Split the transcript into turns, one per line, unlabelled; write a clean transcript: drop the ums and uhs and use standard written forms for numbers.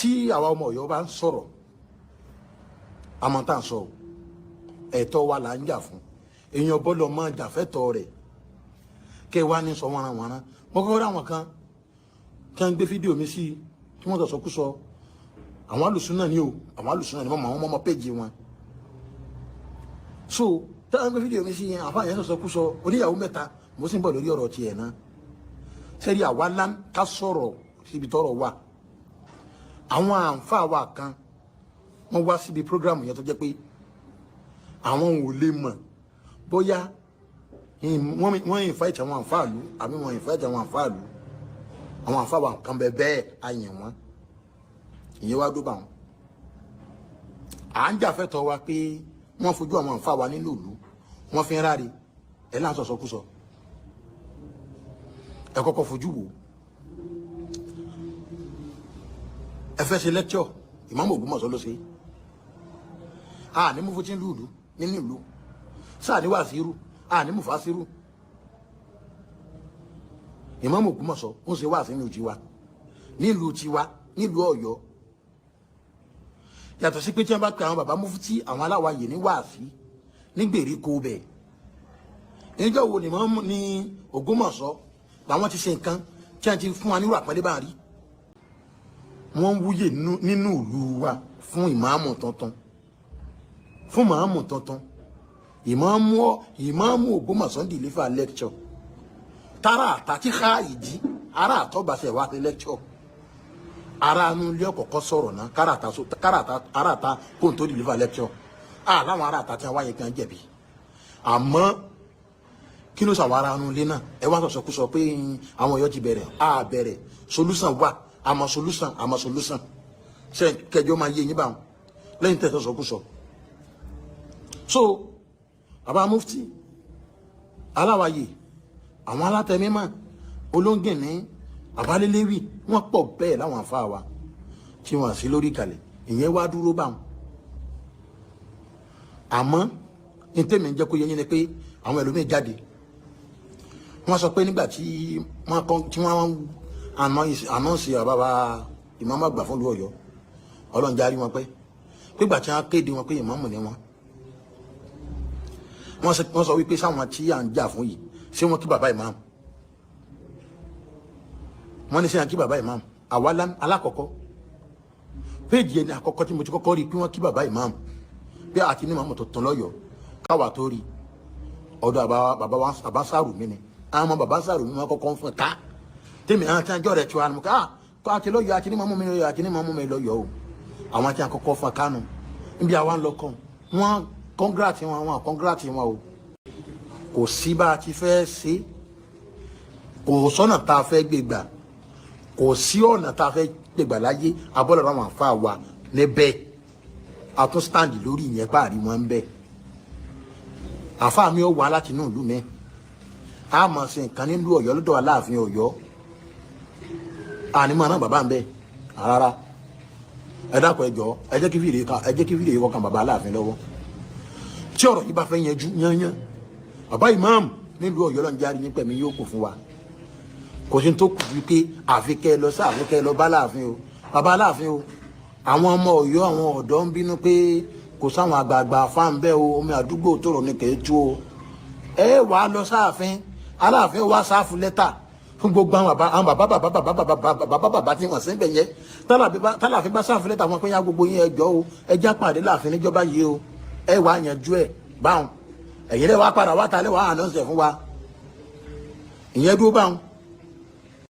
Tí àwa ọmọ Ọ̀yọ́ bá ń sọ̀rọ̀, àmọ́ tá à ń sọ o, ẹ̀tọ́ wa là ń jà fún. Èèyàn bọ́lọ̀ máa jà fẹ́tọ̀ rẹ̀ kẹ́ ẹ wá ní sọ wọ́nranwọ́nran. Mo kọ́kọ́ rí àwọn kan kí wọ́n gbé fídíò mi sí tí wọ́n sọ kú sọ. Àwọn alùsùn náà ni o, àwọn alùsùn náà ni wọ́n mọ àwọn ọmọ péjì wọn. So tí wọ́n gbé fídíò mi sí yẹn, àfa yẹn sọ kú sọ oníyàwó mẹ́ta. Mo sì ń bọ̀ lórí ọ̀rọ̀ tiẹ̀ náà. Sẹ́rí àwa lá ká sọ̀rọ̀ síbi tọ́rọ̀ wà. Àwọn àǹfààní wa kan, wọ́n wá síbi program yẹn tó jẹ́ pé àwọn ò lè mọ̀ bóyá wọ́n invite àwọn àǹfààní àbí wọ́n invite àwọn àǹfààní. Àwọn àǹfààní wa kan bẹ bẹ́ẹ̀ àyàn wọn. Ìyẹn wá dóbà wọn. À ń jàfẹ́tọ̀ wa pé wọ́n fojú àwọn àǹfààní wa nínú ìlú, wọ́n fi ń ráre ẹ̀ láǹsọ̀ sọkúsọ. Ẹ kọ́kọ́ fojú wò. Ẹ fẹ́ ṣe lecture, Ìmáàmù Ògbómọ̀ṣọ́ ló ṣe a ní mú fún tí ń lùlù nínú ìlú sáà ní wàsíìrù, a ní mufasiru. Ìmáàmù Ògbómọ̀ṣọ́ ń ṣe wáàsí nílùú tiwa, nílùú tiwa, nílùú Ọ̀yọ́. Yàtọ̀ sí pé tí wọ́n bá pe àwọn bàbá mufti, àwọn aláwàyè ní wáàsí ní gbèríko bẹ̀. Níjọ́ wo ni ìmáàmù ní Ògbómọ̀ṣọ́ làwọn ti ṣe nǹkan tí wọ́n ti fún wa nírú àpẹẹrẹ bá rí? Wọ́n ń wúyè nínú ìlú wa fún ìmáàmù tuntun, fún ìmáàmù tuntun. Ìmáàmù Ògbómọ̀ṣọ́ ń deliver lecture tara àtàkì ká ìdí ara àtọ́gbàṣẹ wá sí lecture. Ara inú ilé ọ̀kọ̀ọ̀kọ̀ sọ̀rọ̀ náà, kára ara àta kó n tó deliver lecture. Láwọn ará àta tí wọ́n wáyé kan jẹ̀bi, àmọ́ kí ló sàwọn ará inú ilé náà? Ẹ wá sọ̀sọ̀ kú sọ pé àwọn Ọ̀yọ́ ti bẹ̀rẹ̀. A bẹ̀rẹ̀, solution wà, àmọ́ solution, àmọ́ solution ṣe kẹjọ máa yé yín báwọn lẹ́yìn tẹ̀ sọ̀sọ̀ kú sọ. So bàbá mufti aláwàyè, àwọn alátẹ̀mímọ̀, olóńgìní, àbáléléwì, wọ́n pọ̀ bẹ́ẹ̀ láwọn àfa wa tí wọ́n sí lórí ìkàlẹ̀. Ìyẹn wá dúró báwọn. Àmọ́ ní tèmi ń jẹ́ kó yé yín ni pé àwọn ẹlòmíín jáde, wọ́n sọ pé nígbà tí wọ́n kọ́ tí wọ́n announce bàbá ìmáàmù àgbà fún ìlú Ọ̀yọ́, Ọlọ́run járí wọn pé pégbà tí wọ́n kéde wọn pé ìmáàmù ni wọ́n, wọ́n sọ wípé sáwọn tí à ń jà fún yìí, ṣé wọ́n kí bàbá ìmáàmù? Wọ́n ní sẹ́yìn kí bàbá ìmáàmù. Àwa alákọ̀ọ́kọ́ péèjì ẹni àkọ́kọ́ tí mo ti kọ́kọ́ rí i pé wọ́n kí bàbá ìmáàmù bí àti ní ìmáàmù tuntun lọ́yọ̀ọ́ káwa tó rí ọ̀dọ̀ bàbá wa bàbá Sàrùmí ni. Àwọn ọmọ bàbá Sàrùmí wọn kọ́kọ́ ń fún ká tèmi. Àwọn tí wọ́n jọ rẹ̀ tí wọ́n ká kó àti lọ́yọ̀ọ́, àti ní ìmáàmù mi lọ́yọ̀ọ́, àti ní ìmáàmù mi lọ́yọ̀ọ́ o. Àwọn tí wọ́n kọ́kọ́ fún kánu níbi àwa ń lọ kàn wọ́n, congrats wọn, wọn congrats wọn o. Kò sí bá a ti fẹ́ ṣe, kò sọ́nà tá a fẹ́ gbé gbà, kò sí ọ̀nà tá a fẹ́ gbé gbà láyé. Abọ́lọ̀ àwọn àfa wa níbẹ̀, a tún stand lórí ìyẹn páàrí wọn ń bẹ̀. Àfa mi ò wá láti inú ìlú mi, a mọ̀ sí nǹkan nílùú Ọ̀yọ́ lọ́dọ̀ Aláàfin Ọ̀yọ́, àní mọ̀ náà bàbá ń bẹ̀ rárá. Ẹ dákun, ẹ jọ̀ọ́, ẹ jẹ́ kí fìdí kan, ẹ jẹ́ kí fìdí kọkàn bàbá Aláàfin lọ́wọ́. Tí ọ̀rọ̀ yìí bá fẹ́ yanjú yányán, bàbá ìmáàmù nílùú Ọ̀yọ́ lọ́n járe ní pẹ̀mí yóò kù fún wa. Kò sí tó kù wípé àfi kẹ́ ẹ lọ sí, àfi kẹ́ ẹ lọ bá Láàfin o, bàbá Aláàfin o. Àwọn ọmọ Ọ̀yọ́, àwọn ọ̀dọ́ ń bínú pé kò sáwọn àgbààgbà fáwọn bẹ́ẹ̀ o. Omi àdúgbò tòrò ní kẹ́ ẹ tú o. Ẹ wà á lọ sáàfin, Aláàfin wá sáfù lẹ́tà fún gbogbo àwọn bàbá, àwọn bàbá bàbá bàbá bàbá bàbá bàbá tí wọ́n sí ń bẹ̀ yẹn. Tálàfin bá sáfù lẹ́tà wọn pé yá gbogbo yín, ẹ jọ̀ọ́ o, ẹ já pàdé láàfin níjọba yìí o. Ẹ wàá yanjú ẹ báwọn. Ẹ̀yin lẹ́ wàá padà wá ta lẹ́ wàá àná ṣẹ̀ fún wa. Ìyẹn dúró báwọn.